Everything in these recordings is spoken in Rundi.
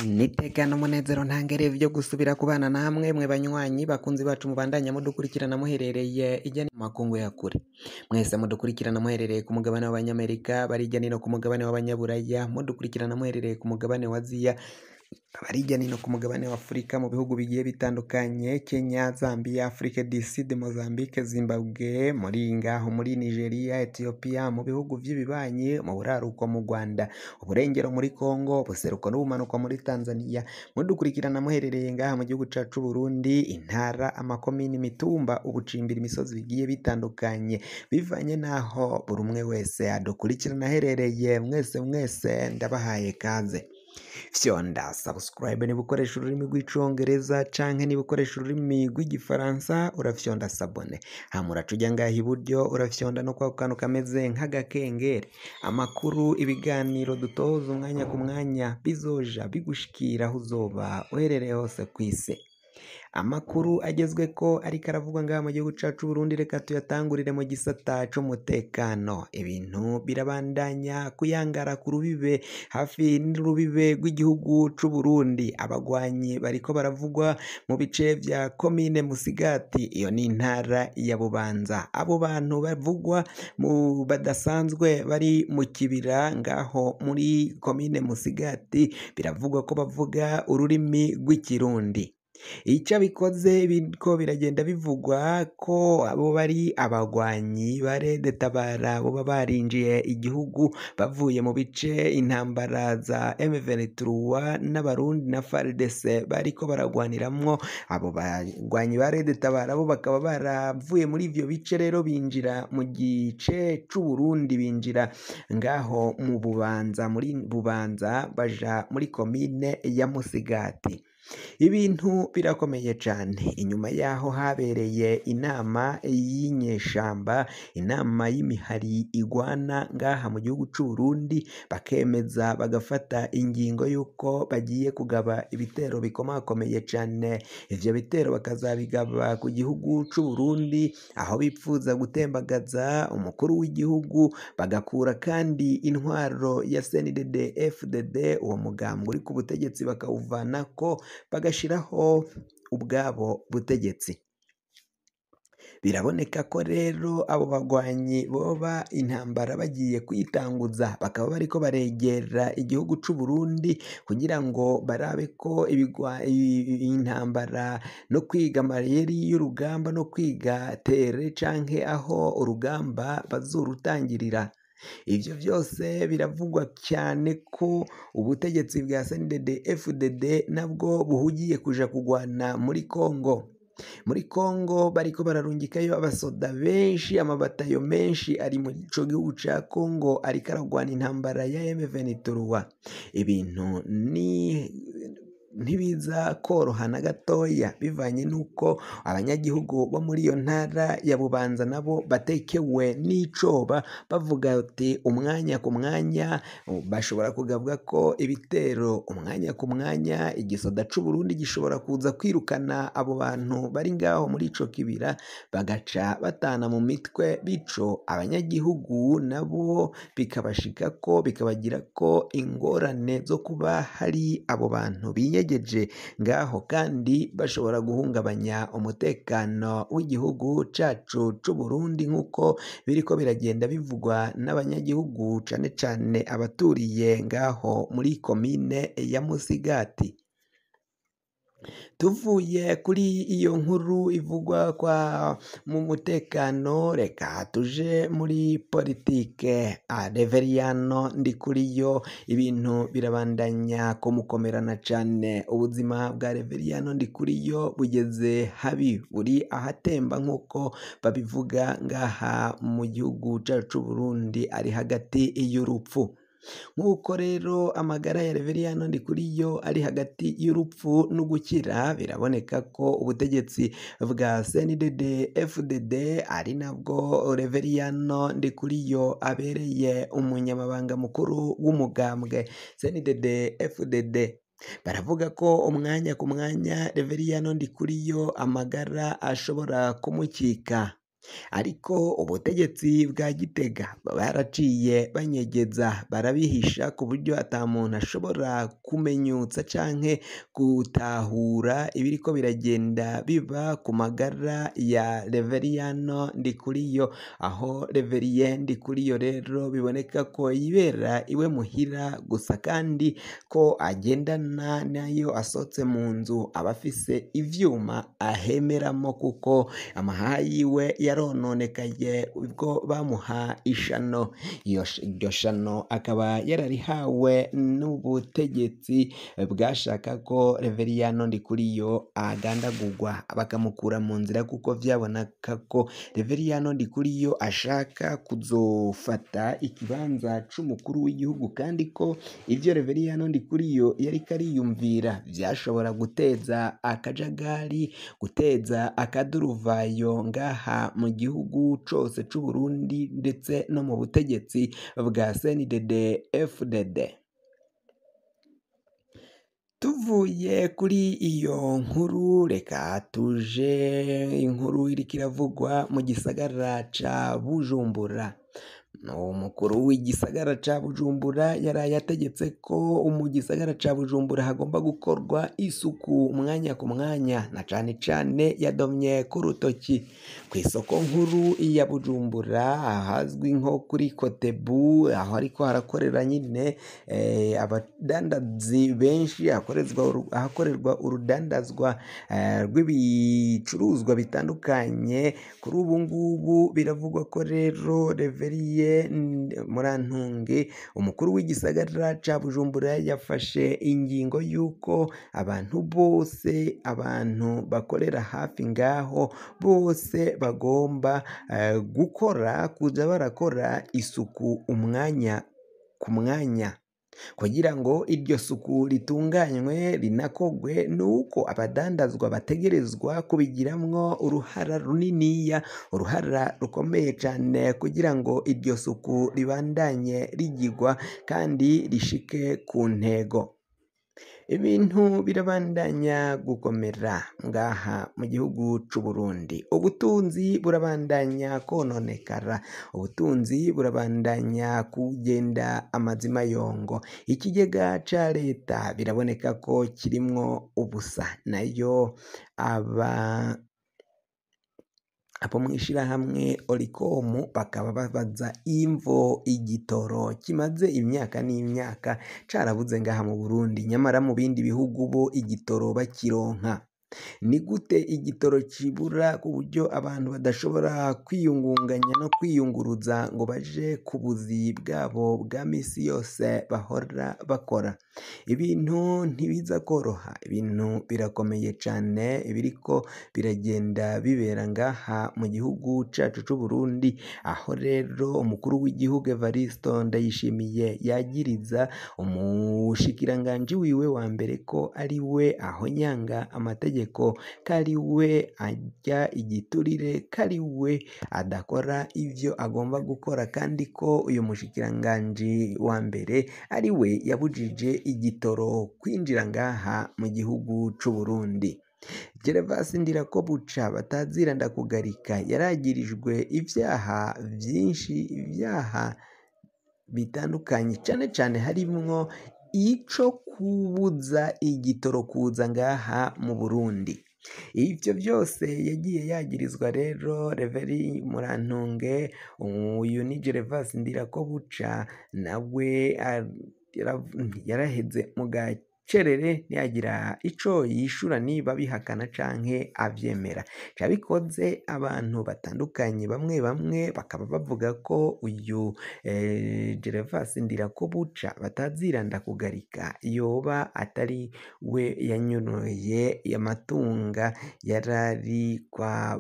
Nitekana umunezero ntangere vyo gusubira kubana namwe mwe banywanyi bakunzi bacu mubandanya mudukurikirana muherereye ijya mu makungu ya kure. Mwese mudukurikirana muherereye ku mugabane w'Abanyamerika, bari hirya no hino ku mugabane w'Abanyaburaya, mudukurikirana muherereye ku mugabane wa Aziya, abari hirya no hino ku mugabane wa Afurika mu bihugu bigiye bitandukanye, Kenya, Zambia, Afrique du Sud, Mozambique, Zimbabwe, muri ngaho muri Nigeria, Ethiopia, mu bihugu vy'ibibanyi, mu buraruko mu Rwanda, uburengero muri Congo, ubuseruko n'ubumanuko muri Tanzania, mudukurikirana muherereye ngaha mu gihugu cacu Burundi, intara, amakomini, imitumba, ubucimbiri, imisozi bigiye bitandukanye, bivanye n'aho buri umwe wese adukurikirana aherereye, mwese mwese ndabahaye kaze. Fyonda subscribe niba ukoresha ururimi rw'icongereza canke niba ukoresha ururimi rw'igifaransa urafyonda sabone, hama uraca uja ngaha iburyo urafyonda no kwako kantu kameze nk'agakengeri. Amakuru, ibiganiro dutoza umwanya ku mwanya bizoja bigushikira aho uzoba uherereye hose kw'isi. Amakuru agezweko ariko aravugwa ngaha mu gihugu cacu Burundi, reka tuyatangurire mu gisata c'umutekano. Ibintu birabandanya kuyangara ku rubibe hafi n'urubibe rw'igihugu c'Uburundi. Abagwanyi bariko baravugwa mu bice vya komine Musigati, iyo ni intara ya Bubanza. Abo bantu bavugwa mu badasanzwe bari mu kibira ngaho muri komine Musigati, biravugwa ko bavuga ururimi rw'ikirundi. Ico bikoze biriko biragenda bivugwa ko abo bari abagwanyi ba Red-Tabara boba barinjiye igihugu bavuye mu bice intambara za M23 n'Abarundi na FARDC bariko baragwaniramwo. Abo bagwanyi ba Red-Tabara bo bakaba baravuye muri ivyo bice rero binjira mu gice c'Uburundi, binjira ngaho mu Bubanza, muri Bubanza baja muri komine ya Musigati. Ibintu birakomeye cane. Inyuma yaho habereye inama y'inyeshamba, inama y'imihari igwana ngaha mu gihugu c'Uburundi, bakemeza bagafata ingingo y'uko bagiye kugaba ibitero bikomakomeye cane. Ivyo bitero bakazabigaba ku gihugu c'Uburundi, aho bipfuza gutembagaza umukuru w'igihugu, bagakura kandi intwaro ya CNDD FDD, uwo mugambwe uri ku butegetsi bakawuvanako, bagashiraho ubwabo butegetsi. Biraboneka ko rero abo bagwanyi boba intambara bagiye kwitanguza, bakaba bariko baregera igihugu c'Uburundi kugira ngo barabe ko intambara no kwiga amayeri y'urugamba no kwiga tere canke aho urugamba bazorutangirira. Ivyo vyose biravugwa cyane ko ubutegetsi bwa CNDD FDD nabwo buhugiye kuja kugwana muri Congo. Muri Congo bariko bararungikayo abasoda benshi, amabatayo menshi ari mu ico gihugu ca Congo ariko aragwana intambara ya M23. Ibintu ni ntibiza koroha na gatoya, bivanye n'uko abanyagihugu bo muri iyo ntara ya Bubanza nabo batekewe n'icoba, bavuga ati umwanya ku mwanya bashobora kugabwa ko ibitero, umwanya ku mwanya igisoda c'Uburundi gishobora kuza kwirukana abo bantu bari ngaho muri ico kibira, bagaca batana mu mitwe, bico abanyagihugu nabo bikabashikako bikabagirako ingorane zo kuba hari abo bantu binyegeje ngaho, kandi bashobora guhungabanya umutekano w'igihugu cacu c'Uburundi nk'uko biriko biragenda bivugwa n'abanyagihugu cane cane abaturiye ngaho muri komine ya Musigati. Tuvuye kuri iyo nkuru ivugwa kwa mu mutekano, reka tuje muri politike. Reveriyano Ndikuriyo ibintu birabandanya kumukomerana cane. Ubuzima bwa Reveriyano Ndikuriyo bugeze habi, buri ahatemba nk'uko babivuga ngaha mu gihugu cacu c'Uburundi, ari hagati y'urupfu. Nk'uko rero amagara ya Reveriyano Ndikuriyo ari hagati y'urupfu n'ugukira, biraboneka ko ubutegetsi bwa CNDD FDD ari nabwo Reveriyano Ndikuriyo abereye umunyamabanga mukuru w'umugambwe CNDD FDD. Baravuga ko umwanya ku mwanya Reveriyano Ndikuriyo amagara ashobora kumukika. Ariko ubutegetsi bwa Gitega baraciye banyegeza barabihisha ku buryo ata muntu ashobora kumenyutsa canke gutahura ibiriko biragenda biba ku magara ya Reveriyano Ndikuriyo, aho Reverien Ndikuriyo rero biboneka ko yibera iwe muhira gusa kandi ko agendana nayo asohotse mu nzu aba afise ivyuma ahemeramo kuko amahaha yiwe yarononekaye ubwo bamuha ishano. Iryo shano akaba yararihawe n'ubutegetsi bwashaka ko Reveriyano Ndikuriyo agandagurwa bakamukura mu nzira kuko vyaboneka ko Reveriyano Ndikuriyo ashaka kuzofata ikibanza c'umukuru w'igihugu kandi ko ivyo Reveriyano Ndikuriyo yariko ariyumvira vyashobora guteza akajagari, guteza akaduruvayo ngaha mu gihugu cose c'Uburundi ndetse no mu butegetsi bwa CNDD FDD. Tuvuye kuri iyo nkuru reka tuje inkuru iriko iravugwa mu gisagara ca Bujumbura. Umukuru w'igisagara ca Bujumbura yaraye ategetse ko mu gisagara ca Bujumbura hagomba gukorwa isuku umwanya ku mwanya, na cane cane yadomye ku rutoki kw'isoko nkuru ya Bujumbura ahazwi nko kuri Kotebu, aho hariko harakorera nyine abadandazi benshi, ahakorerwa urudandazwa rw'ibicuruzwa bitandukanye. Kuri ubu ngubu biravugwa ko rero Reverien Murantunge umukuru w'igisagara ca Bujumbura yafashe ingingo y'uko abantu bose, abantu bakorera hafi ngaho bose bagomba gukora kuza barakora isuku umwanya ku mwanya, kugira ngo iryo suku ritunganywe rinakogwe nuko abadandazwa bategerezwa kubigiramwo uruhara runiniya, uruhara rukomeye cane kugira ngo iryo suku ribandanye rigirwa kandi rishike ku ntego. Ibintu birabandanya gukomera ngaha mu gihugu c'Uburundi, ubutunzi burabandanya kononekara, ubutunzi burabandanya kugenda amazima yongo, ikigega ca leta biraboneka ko kirimwo ubusa, nayo abo mw'ishirahamwe Oricom bakaba babaza imvo igitoro kimaze imyaka n'imyaka carabuze ngaha mu Burundi, nyamara mu bindi bihugu bo igitoro bakironka. Ni gute igitoro kibura ku buryo abantu badashobora kwiyungunganya no kwiyunguruza ngo baje ku buzi bwabo bwa misi yose bahora bakora? Ibintu ntibiza koroha, ibintu birakomeye cane ibiriko biragenda bibera ngaha mu gihugu cacu c'Uburundi, aho rero umukuru w'igihugu Evariste Ndayishimiye yagiriza umushikiranganji wiwe wa mbere ko ari we ahonyanga amategeko, ko ari we arya igiturire, ko ari we adakora ivyo agomba gukora, kandi ko uyu mushikiranganji wa mbere ari we yabujije igitoro kwinjira ngaha mu gihugu c'Uburundi. Gervas Ndirakobuca batazira ndakugarika yaragirijwe ivyaha vyinshi, ivyaha bitandukanye cane cane harimwo ico kubuza igitoro kuza ngaha mu Burundi. Ivyo vyose yagiye yagirizwa rero Reveri Murantunge, uyu ni Gervas Ndirakobuca nawe yaraheze mu gacerere ntiyagira ico yishura niba bihakana canke avyemera. Cabikoze abantu batandukanye bamwe bamwe bakaba bavuga ko uyu Gervas Ndirakobuca batazira ndakugarika yoba atari we yanyonoye amatunga yarari kwa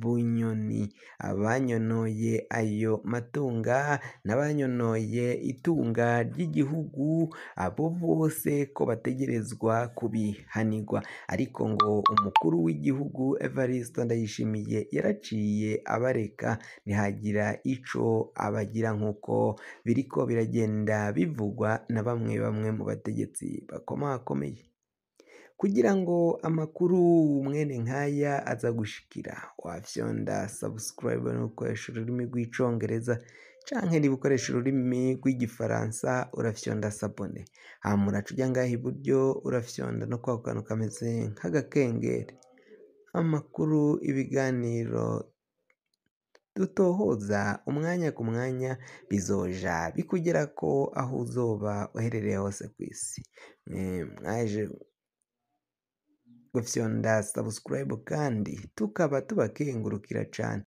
Bunyoni. Abanyonoye ayo matunga n'abanyonoye itunga ry'igihugu abo bose ko bategerezwa kubihanirwa. Ariko ngo umukuru w'igihugu Evariste Ndayishimiye yaraciye abareka ntihagira ico abagira nk'uko biriko biragenda bivugwa na bamwe bamwe mu bategetsi bakomakomeye. Kugira ngo amakuru mwene nkaya aza gushikira, wafyonda subscribe nukoresha ururimi rw'icongereza canke niba ukoresha ururimi rw'igifaransa urafyonda s'abonner, hama uraca uja ngaha iburyo urafyonda no kwako kantu kameze nk'agakengeri. Amakuru, ibiganiro dutohoza umwanya ku mwanya bizoja bikugerako aho uzoba uherereye hose kw'isi. Mwaje gufyonda subscribe kandi tukaba tubakengurukira cane.